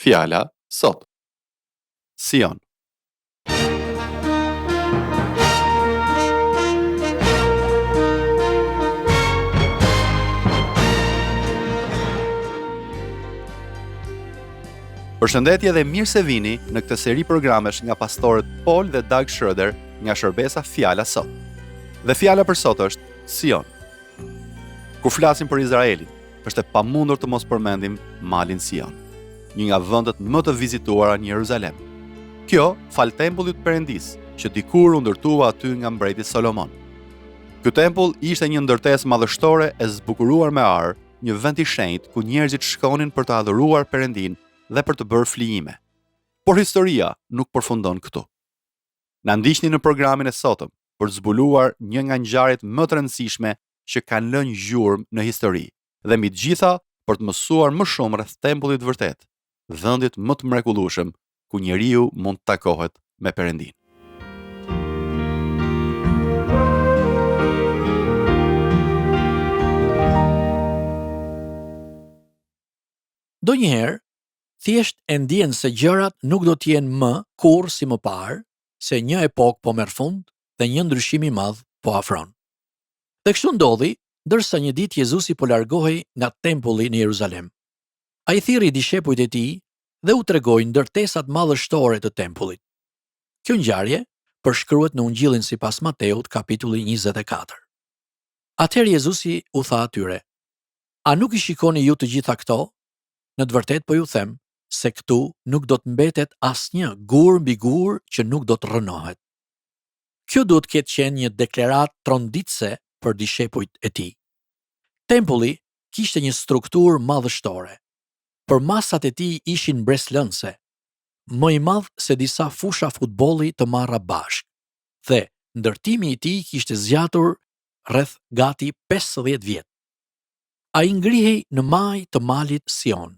Fjala sot. Sion. Përshëndetje dhe mirë se vini në këtë seri programesh nga pastorët Paul dhe Doug Schroeder nga shërbesa Fjala sot. Dhe fjala për sot është Sion. Kur flasim për Izraelin, është e pamundur të mos përmendim Malin Sion, një nga vendet më të vizituara në Jeruzalem. Kjo falë tempullit të Perëndisë, që dikur u ndërtua aty nga mbreti Solomon. Ky tempull ishte një ndërtesë madhështore e zbukuruar me ar, një vend i shenjtë ku njerëzit shkonin për të adhuruar Perëndinë dhe për të bërë flijime. Por historia nuk përfundon këtu. Na ndiqni në programin e sotëm për të zbuluar një nga ngjarjet më të rëndësishme që kanë lënë gjurmë në histori dhe mbi të gjitha për të mësuar më shumë rreth tempullit të vërtetë, vendit më të mrekullueshëm ku njeriu mund të takohet me Perëndinë. Ndonjëherë, thjesht e ndjen se gjërat nuk do të jenë më kurrë si më parë, se një epokë po merr fund dhe një ndryshim i madh po afron. Dhe kështu ndodhi, ndërsa një ditë Jezusi po largohej nga tempulli në Jeruzalem. Ai thirri dishepujt e tij dhe u tregoi ndërtesat madhështore të tempullit. Kjo ngjarje përshkruhet në Ungjillin sipas Mateut kapitulli 24. Atëherë Jezusi u tha atyre, A nuk i shikoni ju të gjitha këto? Në të vërtetë po ju them se këtu nuk do të mbetet asnjë gur mbi gur që nuk do të rrënohet. Kjo duhet të ketë qenë një deklaratë tronditëse për dishepujt e tij. Tempulli kishte një strukturë madhështore. Përmasat e tij ishin mbresëlënëse, më i madh se disa fusha futbolli të marra bashkë, dhe ndërtimi i tij kishte zgjatur rreth gati 50 vjet. Ai ngrihej në majë të malit Sion.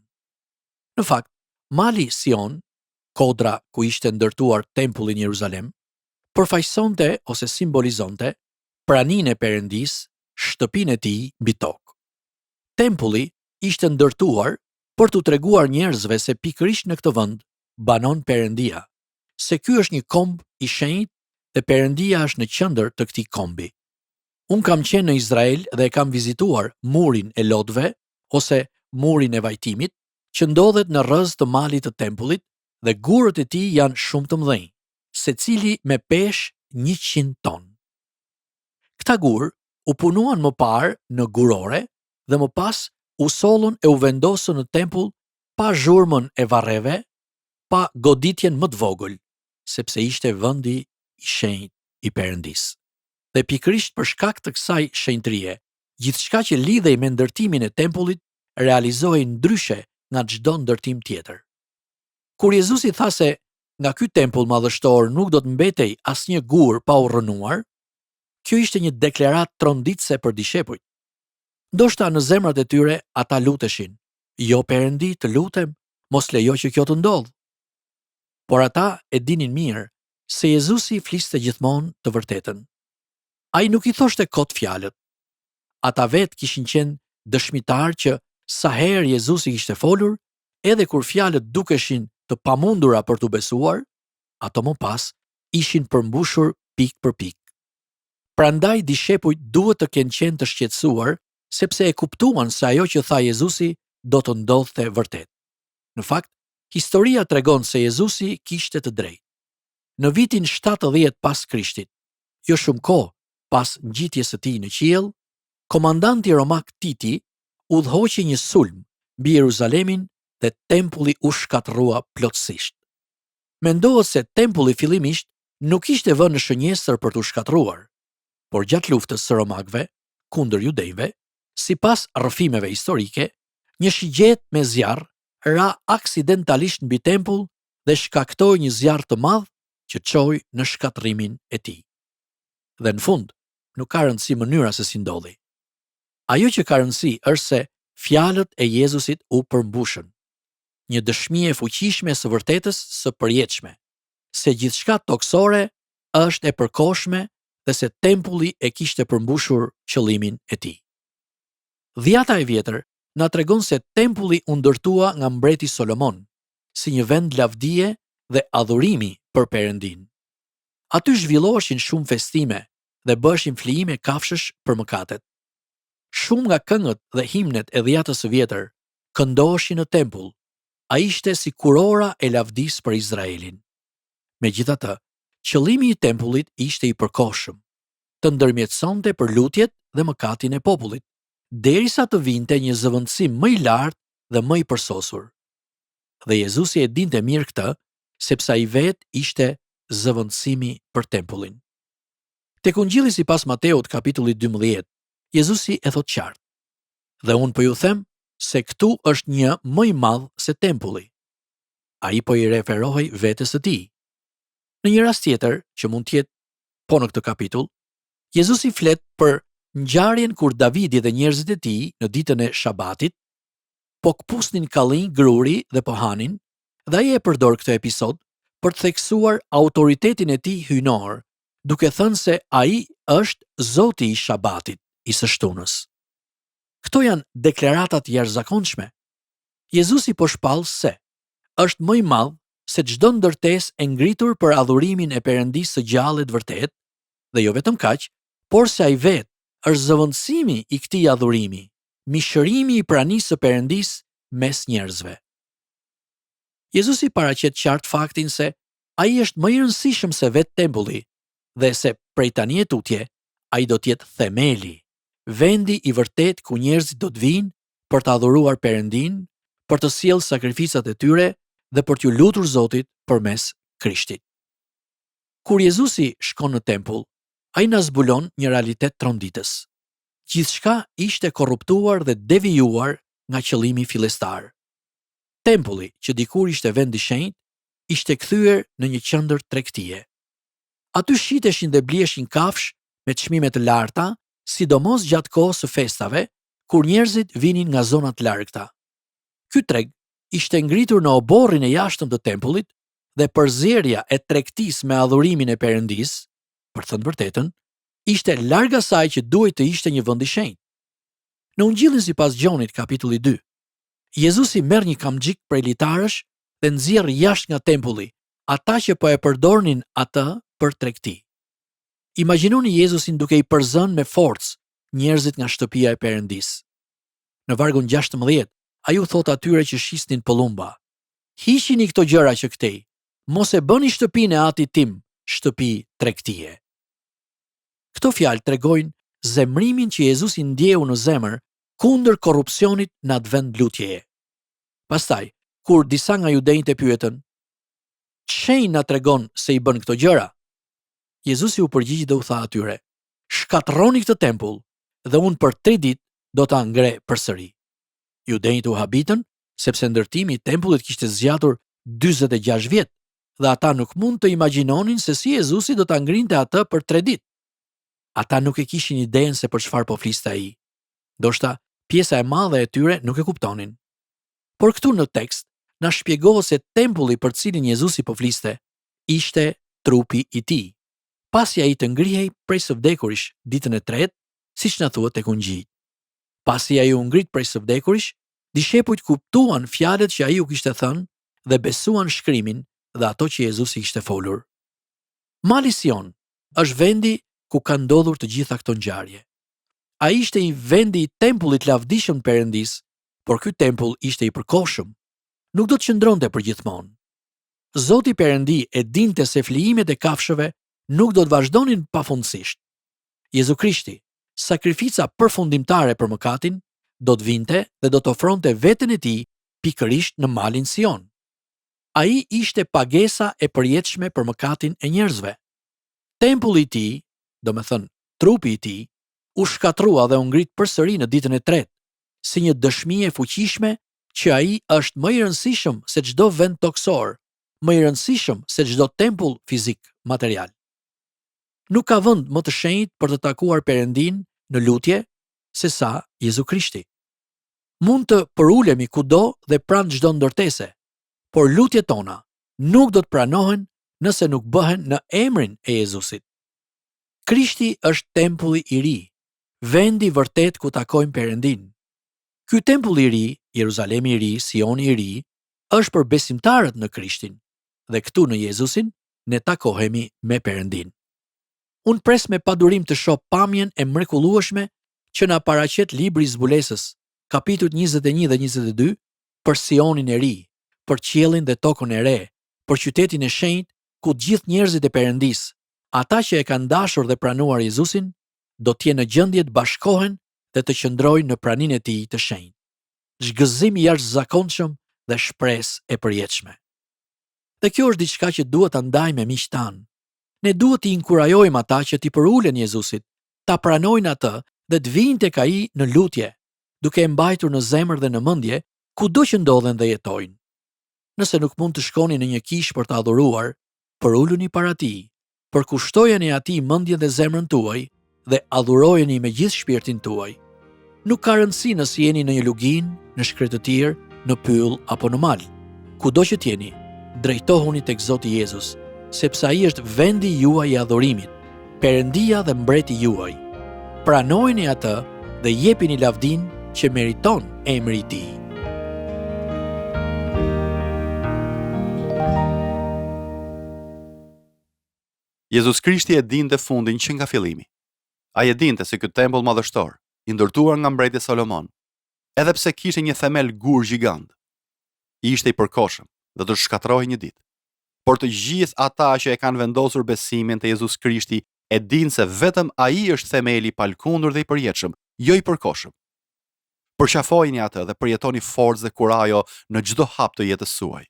Në fakt, mali Sion, kodra ku ishte ndërtuar tempulli në Jeruzalem, përfaqësonte ose simbolizonte praninë e Perëndisë, shtëpinë e tij mbi tokë. Tempulli ishte ndërtuar për t'u treguar njerëzve se pikërisht në këtë vend banon Perëndia, se ky është një komb i shenjtë dhe Perëndia është në qendër të këtij kombi. Unë kam qenë në Izrael dhe e kam vizituar Murin e Lotëve ose Murin e Vajtimit, që ndodhet në rrëzë të malit të Tempullit dhe gurët e tij janë shumë të mëdhenj, secili me peshë 100 ton. Këta gurë u punuan më parë në gurore dhe më pas u sollën e u vendosën në tempull pa zhurmën e varreve, pa goditjen më të vogël, sepse ishte vendi i shenjtë i Perëndisë. Dhe pikërisht për shkak të kësaj shenjtërie, gjithçka që lidhej me ndërtimin e tempullit realizohej ndryshe nga çdo ndërtim tjetër. Kur Jezusi tha se nga ky tempull madhështor nuk do të mbetej asnjë gur pa u rrënuar, kjo ishte një deklaratë tronditëse për dishepujt. Ndoshta në zemrat e tyre ata luteshin, Jo Perëndi, të lutem, mos lejo që kjo të ndodhë. Por ata e dinin mirë se Jezusi fliste gjithmonë të vërtetën. Ai nuk i thoshte kot fjalët. Ata vetë kishin qenë dëshmitarë që sa herë Jezusi kishte folur, edhe kur fjalët dukeshin të pamundura për t'u besuar, ato më pas ishin përmbushur pikë për pikë. Prandaj dishepujt duhet të kenë qenë të shqetësuar sepse e kuptuan se ajo që tha Jezusi do të ndodhte vërtet. Në fakt, historia tregon se Jezusi kishte të drejtë. Në vitin 70 pas Krishtit, jo shumë kohë pas ngjitjes së tij në qiell, komandanti romak Titi udhëhoqi një sulm mbi Jeruzalemin dhe tempulli u shkatërrua plotësisht. Mendohet se tempulli fillimisht nuk ishte vënë në shënjestër për t'u shkatërruar, por gjatë luftës së romakëve kundër judenjve, sipas rrëfimeve historike, një shigjetë me zjarr ra aksidentalisht mbi tempull dhe shkaktoi një zjarr të madh që çoi në shkatërrimin e tij. Dhe në fund, nuk ka rëndësi mënyra se si ndodhi. Ajo që ka rëndësi është se fjalët e Jezusit u përmbushën. Një dëshmi e fuqishme e së vërtetës së përjetshme, se gjithçka tokësore është e përkohshme dhe se tempulli e kishte përmbushur qëllimin e tij. Dhjata e vjetër na tregon se tempulli u ndërtua nga mbreti Solomon, si një vend lavdie dhe adhurimi për Perëndinë. Aty zhvilloheshin shumë festime dhe bëheshin flijime kafshësh për mëkatet. Shumë nga këngët dhe himnet e Dhjatës së Vjetër këndoheshin në tempull, ai ishte si kurora e lavdisë për Izraelin. Megjithatë, qëllimi i tempullit ishte i përkohshëm, të ndërmjetësonte për lutjet dhe mëkatin e popullit, derisa të vinte një zëvendësim më i lartë dhe më i përsosur. Dhe Jezusi e dinte mirë këtë, sepse ai vetë ishte zëvendësimi për tempullin. Tek Ungjilli sipas Mateut kapitulli 12, Jezusi e thotë qartë. Dhe unë po ju them se këtu është një më i madh se tempulli. Ai po i referohej vetes së tij. Në një rast tjetër, që mund të jetë po në këtë kapitull, Jezusi flet për ngjarjen kur Davidi dhe njerëzit e tij në ditën e Shabatit po këpusnin kallinj gruri dhe po hanin, dhe ai e përdor këtë episod për të theksuar autoritetin e tij hyjnor, duke thënë se ai është Zoti i Shabatit, i së shtunës. Këto janë deklarata të jashtëzakonshme. Jezusi po shpall se është më i madh se çdo ndërtesë e ngritur për adhurimin e Perëndisë së gjallë e të vërtetë, dhe jo vetëm kaq, por se ai vetë është zëvendësimi i këtij adhurimi, mishërimi i pranisë së Perëndisë mes njerëzve. Jezusi paraqet qartë faktin se ai është më i rëndësishëm se vetë tempulli dhe se prej tani e tutje ai do të jetë themeli, vendi i vërtetë ku njerëzit do të vijnë për të adhuruar Perëndinë, për të sjellë sakrificat e tyre dhe për t'iu lutur Zotit përmes Krishtit. Kur Jezusi shkon në tempull, ai na zbulon një realitet tronditës. Gjithçka ishte korruptuar dhe devijuar nga qëllimi fillestar. Tempulli, që dikur ishte vend i shenjtë, ishte kthyer në një qendër tregtie. Aty shiteshin dhe bliheshin kafshë me çmime të larta, sidomos gjatë kohës së festave, kur njerëzit vinin nga zona të largëta. Ky treg ishte ngritur në oborrin e jashtëm të tempullit dhe përzierja e tregtisë me adhurimin e Perëndisë, për të thënë të vërtetën, ishte larg asaj që duhej të ishte një vend i shenjtë. Në Ungjillin sipas Gjonit, kapitulli 2, Jezusi merr një kamxhik prej litarësh dhe nxjerr jashtë nga tempulli ata që po e përdornin atë për tregti. Imagjinoni Jezusin duke i përzënë me forcë njerëzit nga shtëpia e Perëndisë. Në vargun 16, ai u thotë atyre që shisnin pëllumba: Hiqini këto gjëra që këtej, mos e bëni shtëpinë e atit tim shtëpi tregtie. Këto fjalë tregojnë zemërimin që Jezusi ndjeu në zemër kundër korrupsionit në atë vend lutjeje. Pastaj, kur disa nga judenjtë e pyetën, Ç'shenjë na tregon se i bën këto gjëra? Jezusi u përgjigj dhe u tha atyre, Shkatërroni këtë tempull dhe unë për tri ditë do ta ngre përsëri. Judenjtë u habitën, sepse ndërtimi i tempullit kishte zgjatur 46 vjet dhe ata nuk mund të imagjinonin se si Jezusi do ta ngrinte atë për tre ditë. Ata nuk e kishin idenë se për çfarë po fliste ai. Ndoshta pjesa e madhe e tyre nuk e kuptonin. Por këtu në tekst na shpjegohet se tempulli për të cilin Jezusi po fliste ishte trupi i tij, pasi ai të ngrihej prej së vdekurish ditën e tretë, siç na thuhet tek Ungjijtë. Pasi ai u ngrit prej së vdekurish, dishepujt kuptuan fjalët që ai u kishte thënë dhe besuan shkrimin dhe ato që Jezusi kishte folur. Mali Sion është vendi ku kanë ndodhur të gjitha këto ngjarje. Ai ishte i vendi i tempullit të lavdishëm të Perëndisë, por ky tempull ishte i përkohshëm. Nuk do të qëndronte përgjithmonë. Zoti Perëndi e dinte se flijimet e kafshëve nuk do të vazhdonin pafundësisht. Jezu Krishti, sakrifica përfundimtare për mëkatin, do të vinte dhe do të ofronte veten e tij pikërisht në malin Sion. Ai ishte pagesa e përjetshme për mëkatin e njerëzve. Tempulli i tij, domethënë trupi i tij, u shkatërrua dhe u ngrit përsëri në ditën e tretë, si një dëshmi e fuqishme që ai është më i rëndësishëm se çdo vend tokësor, më i rëndësishëm se çdo tempull fizik, material. Nuk ka vend më të shenjtë për të takuar Perëndinë në lutje se sa Jezu Krishti. Mund të përulemi kudo dhe pranë çdo ndërtese, por lutjet tona nuk do të pranohen nëse nuk bëhen në emrin e Jezusit. Krishti është tempulli i ri, vendi i vërtetë ku takojmë Perëndinë. Ky tempull i ri, Jeruzalemi i ri, Sioni i ri, Është për besimtarët në Krishtin dhe këtu në Jezusin ne takohemi me Perëndinë. Unë pres me padurim të shoh pamjen e mrekullueshme që na paraqet libri i Zbulesës, kapitujt 21 dhe 22, për Sionin e ri, për qiellin dhe tokën e re, për qytetin e shenjtë ku të gjithë njerëzit e Perëndisë, ata që e kanë dashur dhe pranuar Jezusin, do të jenë në gjendje të bashkohen dhe të qëndrojnë në praninë e Tij të shenjtë. Ç'gëzim i jashtëzakonshëm dhe shpresë e përjetshme. Dhe kjo është diçka që duhet ta ndajmë me miqtë tanë. Ne duhet t'i inkurajojmë ata që t'i përulen Jezusit, ta pranojnë atë dhe të vijnë tek ai në lutje, duke e mbajtur në zemër dhe në mendje kudo që ndodhen dhe jetojnë. Nëse nuk mund të shkoni në një kishë për të adhuruar, përuluni para tij, përkushtojeni atij mendjen dhe zemrën tuaj dhe adhurojeni me gjithë shpirtin tuaj. Nuk ka rëndësi nëse jeni në një luginë, në shkretëtirë, në pyll apo në mal. Kudo që të jeni, drejtohuni tek Zoti Jezus, sepse ai është vendi juaj i adhurimit, Perëndia dhe mbreti juaj. Pranojeni atë dhe jepini lavdinë që meriton emri i tij. Jezus Krishti e dinte fundin që nga fillimi. Ai e dinte se ky tempull madhështor, i ndërtuar nga mbreti Solomon, edhe pse kishte një themel gur gjigant, ishte i përkohshëm dhe do të shkatërrohej një ditë. Por të gjithë ata që e kanë vendosur besimin te Jezus Krishti e dinë se vetëm Ai është themeli i palëkundur dhe i përjetshëm, jo i përkohshëm. Përqafojeni atë dhe përjetoni forcë dhe kurajo në çdo hap të jetës suaj.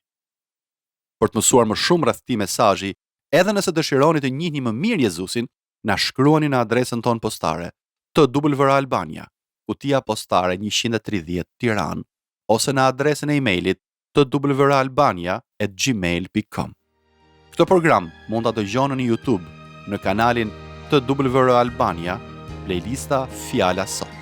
Për të mësuar më shumë rreth këtij mesazhi, edhe nëse dëshironi të njihni më mirë Jezusin, na shkruani në adresën tonë postare TWR Albania, kutia postare 130 Tiranë, ose në adresën e emailit twralbania@gmail.com. Këtë program mund ta dëgjoni në YouTube në kanalin TWR Albania, playlista Fjala Sot.